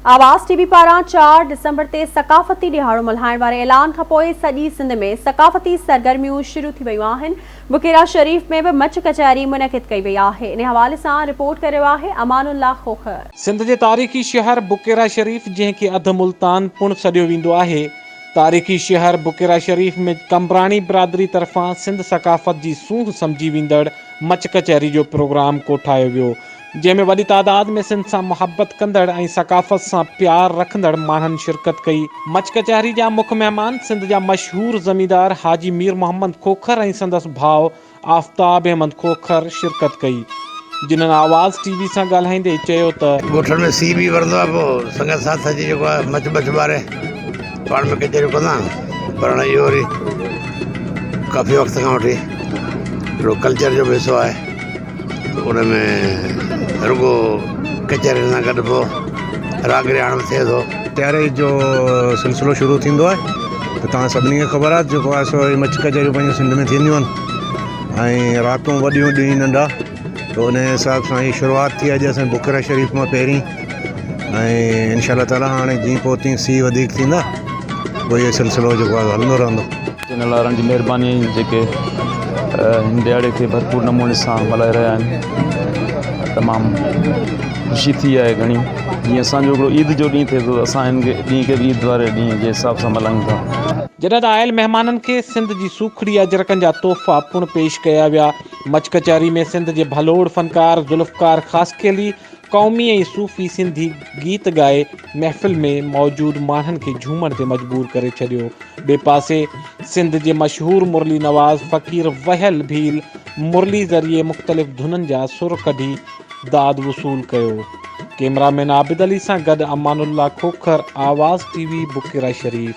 آواز ٽي وي پاران چار ڊسمبر تي ثقافتي ڏهاڙو ملهائڻ واري اعلان کانپوء سڄي سنڌ ۾ ثقافتي سرگرميون شروع ٿي ويون آهن. بڪيرا شريف ۾ به مچ ڪچهري منعقد ڪئي وئي آهي. ان حوالي سان رپورٽ ڪري رهيو آهي امان الله کوکر. سنڌ جي تاريخي شهر بڪيرا شريف جنهن کي اڌ ملتان پڻ سڏيو ويندو آهي، تاريخي شهر بڪيرا شريف ۾ قمبراڻي برادري طرفان سنڌ ثقافت جي سونهن سمجهي ويندڙ مچ ڪچهري جو پروگرام ڪوٺايو ويو. جنهن ۾ وڏي تعداد ۾ سنڌ سان محبت ڪندڙ ۽ ثقافت سان پيار رکندڙ ماڻهن شرڪت ڪئي. مچ ڪچهري جا مک مهمان سنڌ جا مشهور زميندار حاجي مير محمد کوکر ۽ سندس ڀاء آفتاب احمد کوکر شرڪت ڪئي، جنھن آواز ٽي وي سان ڳالهائيندي چيو ته. ڳوٺن ۾ سيء به ورندو آهي پوء سنگت ساٿ اچي جيڪو آهي مچ ٻچ ٻاري پاڻ ۾ ڪچهريون ڪندا آهن پر هاڻي اهو وري ڪافي وقت کان وٺي هڪڙو ڪلچر جو به حصو آهي. ان ۾ رڳو ڪچهرين سان گڏ پوء راڳ رهاڻ به ٿئي ٿو. تياري جو سلسلو شروع ٿيندو آهي ته توهان سڀني کي خبر آهي جيڪو آهي سو هي مچ ڪچهريون پنهنجي سنڌ ۾ ٿينديون آهن ۽ راتون وڏيون ڏينهن ننڍا ته ان حساب سان هي شروعات ٿي اڄ اسان بکرا شريف مان پهرين ۽ انشاء الله تعالي هاڻي جيئن پوء تيئن سي وڌيڪ ٿيندا پوء اهو سلسلو جيڪو آهي هلندو رهندو. چينل وارن جي مهرباني جيڪي هن ڏهاڙي کي ڀرپور نموني سان ملهائي رهيا آهن تمام خوشي ٿي آهي گهڻي جيئن اسانجو هڪڙو عيد جو ڏينهن ٿئي ٿو اسان هن ڏينهن کي به عيد واري ڏينهن جي حساب سان ملهايون ٿا. جڏهن ته آيل مهمانن کي سنڌ جي سوکڙي اجرڪن جا تحفا پڻ پيش ڪيا ويا. مچ ڪچهري ۾ سنڌ جي ڀلوڙ فنڪار ذوالفقار خاصخيلي قومي ۽ صوفي سنڌي گيت ڳائي محفل ۾ موجود ماڻهن کي جهومڻ تي مجبور ڪري ڇڏيو. ٻئي پاسي سنڌ جي مشهور مرلي نواز فقير وهيل ڀيل مرلي ذريعي مختلف ڌنن جا سر ڪڍي داد وصول ڪيو. ڪئميرا مين عابد علي سان گڏ امان الله کوکر، آواز ٽي وي، بڪيرا شريف.